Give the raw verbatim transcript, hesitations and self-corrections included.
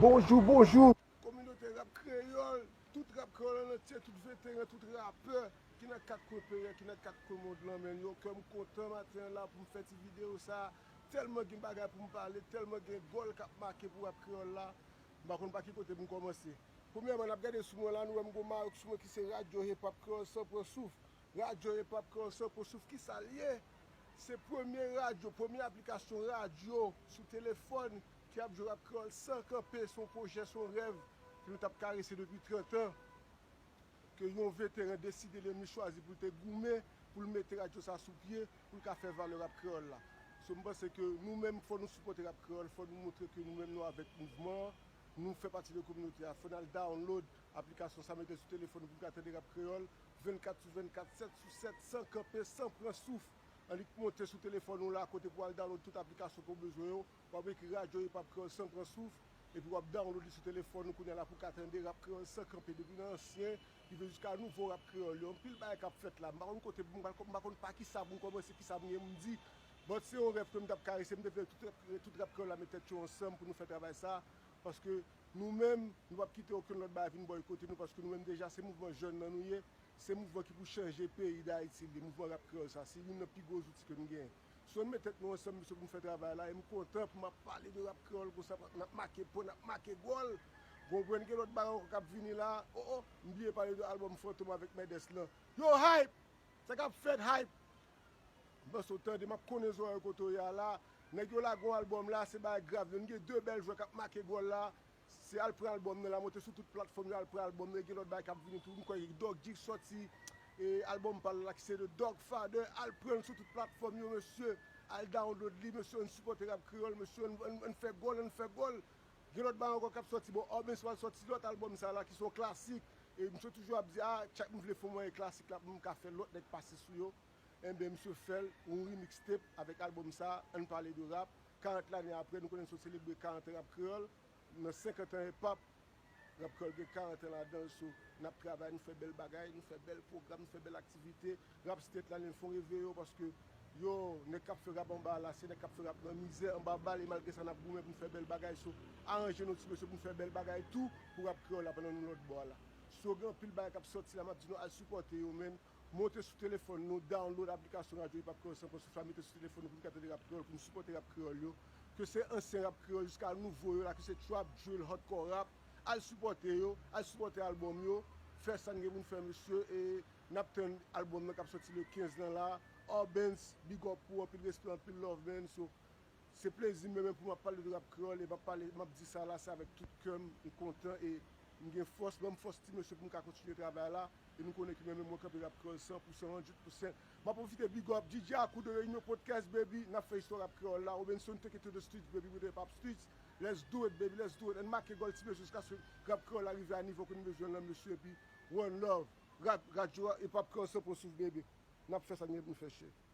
Bonjou, bonjou. Kominote rap kreyòl, tout rap kreyòl an antye, tout veteran, tout rapè ki nan kat kwen peyi a, ki nan kat kwen mond lan, men yo, kè m kontan maten an la pou m fè ti videyo sa. Tèlman gen bagay pou m pale, tèlman gen gòl k ap make pou rap kreyòl la. M pa konn pa ki kote pou m kòmanse. Premyèman, n ap gade sou mwen la, nou wè m gon mayok sou mwen ki se Radyo Hip Hop Kreyòl San Pran Souf. Radyo Hip Hop Kreyòl San Pran Souf, ki sa l ye? Se premye radyo, premye aplikasyon radyo sou telefòn ki ap jwe rap kreyòl san kanpe. Se yon pwojè, se yon rèv ke nou t ap karese depi trant an, ke yon veteran deside li menm li chwazi pou l te goumen, pou l mete radyo sa sou pye, pou l ka fè valè rap kreyòl la. So, m panse ke nou menm, fò nou sipòte rap kreyòl, fò nou montre ke nou menm nou avèk mouvman an, nou fè pati de kominote a. Fò n al download aplikasyon sa, mete sou telefòn nou pou n ka tande rap kreyòl vennkat sou vennkat, sèt sou sèt, san kanpe, san pran souf. Annik monte sou telefòn ou la, kote pou al download tout aplikasyon ke w bezwen yo. W ap ekri Radyo Hip Hop Kreyòl San Pran Souf, epi w ap download li sou telefòn ou kounye a la pou w ka tande rap kreyòl san kanpe, depi nan ansyen rive jiska nouvo rap kreyòl yo. Anpil bagay k ap fèt la. M pa konn kote pou m, m pa konn pa kisa pou m kòmanse, kisa pou m gen pou m di. But se yon rèv ke m t ap karese, m te vle tout rap, tout rap kreyòl la met tèt yo ansanm pou nou fè travay sa, paske nou menm, nou p ap kite okenn lòt bagay vin bòykote nou, paske nou menm deja se mouvman jèn nan nou ye. Se mouvman ki pou chanje peyi Dayiti li, mouvman rap kreyòl sa, se youn nan pi gwo zouti ke nou genyen. So, ann met tèt nou ansanm, mesye, pou n fè travay la, e m kontan pou m ap pale de rap kreyòl konsa, n ap make pwen, n ap make gòl. Gon grenn gen lòt bagay ankò k ap vini la. O, o, m bliye pale de albòm Fantom avèk Mèdès lan. Yo, Hype! Sa k ap fèt, Hype? M panse w tande, m ap konnen zòrèy w kote w ye a la. Nèg yo lage yon albòm la, se bagay grav. Nou gen de bèl jwè k ap make gòl la. Se al pran albòm nan la, monte sou tout platfòm yo, al pran albòm nan, gen lòt bagay k ap vini tou. M kwè Dog G sòti, e, albòm pa l la ki se The Dog Father, al pran l sou tout platfòm yo, mesye. Al download li, mesye, ann sipòte rap kreyòl, mesye, ann, ann, ann fè gòl, ann fè gòl. Gen lòt bagay ankò k ap sòti, bon, Orbens pral sòti lòt albòm sa la ki se yon klasik. E misye toujou ap di, a, chak m vle fè yon mwayen klasik la pou m ka fè lòt nèg pase sou yo. Enben, misye fè l, yon remix tape avèk albòm sa, Ann Pale de Rap. Karant lane apre, nou konnen se selebre karant an rap kreyòl. Nan senkant an hip hop, rap kreyòl gen karant an ladan l, so, n ap travay, nou fè bèl bagay, nou fè bèl pwogram, nou fè bèl aktivite. Rap State la, nou fè yon reveye yo, paske, yo, nèg k ap fè rap anba a la, se nèg k ap fè rap nan mizè, anba bal, e malgre sa, n ap goumen pou n fè bèl bagay, so, aranje nou ti mesye pou n fè bèl bagay tou, pou rap kreyòl la, pandan nou lòt bò a la. So, gen anpil bagay k ap sòti la, m ap di nou al sipòte yo, menn. Monte sou telefòn nou, download aplikasyon Radyo Hip Hop Kreyòl San Pran Souf la, mete sou telefòn nou pou n ka tande rap kreyòl, pou n sipòte rap kreyòl yo. Ke se ansyen rap kreyòl jiska nouvo yo la, ke se trap, drill, hardcore rap. Al sipòte yo, al sipòte albòm yo, fè sa n gen pou n fè, mesye, e n ap tann albòm nan k ap sòti le kenz lan la. Orbens, big up pou ou, anpil respè, anpil love, man. So, se plezi m menm pou m ap pale de rap kreyòl e m ap pale, m ap di sa la, se avèk tout kè m, m kontan e m gen fòs, ban m fòs ti mesye pou m ka kontinye travay la. E nou konnen ke mwen menm mwen kanpe rap kreyòl san pou san, hanndrèd pèsen. M ap pwofite big up D J Akou de Réunion Podcast, baby, n ap fè istwa rap kreyòl la. Obenson, take it to the streets, baby, with the hip hop streets. Let's do it, baby, let's do it. Ann make gòl ti mesye jiskaske rap kreyòl la rive a nivo ke nou bezwen l lan, mesye, epi one love. Rap, radyo, hip hop kreyòl san pran souf, baby. N ap fè sa n gen pou n fè, cheri.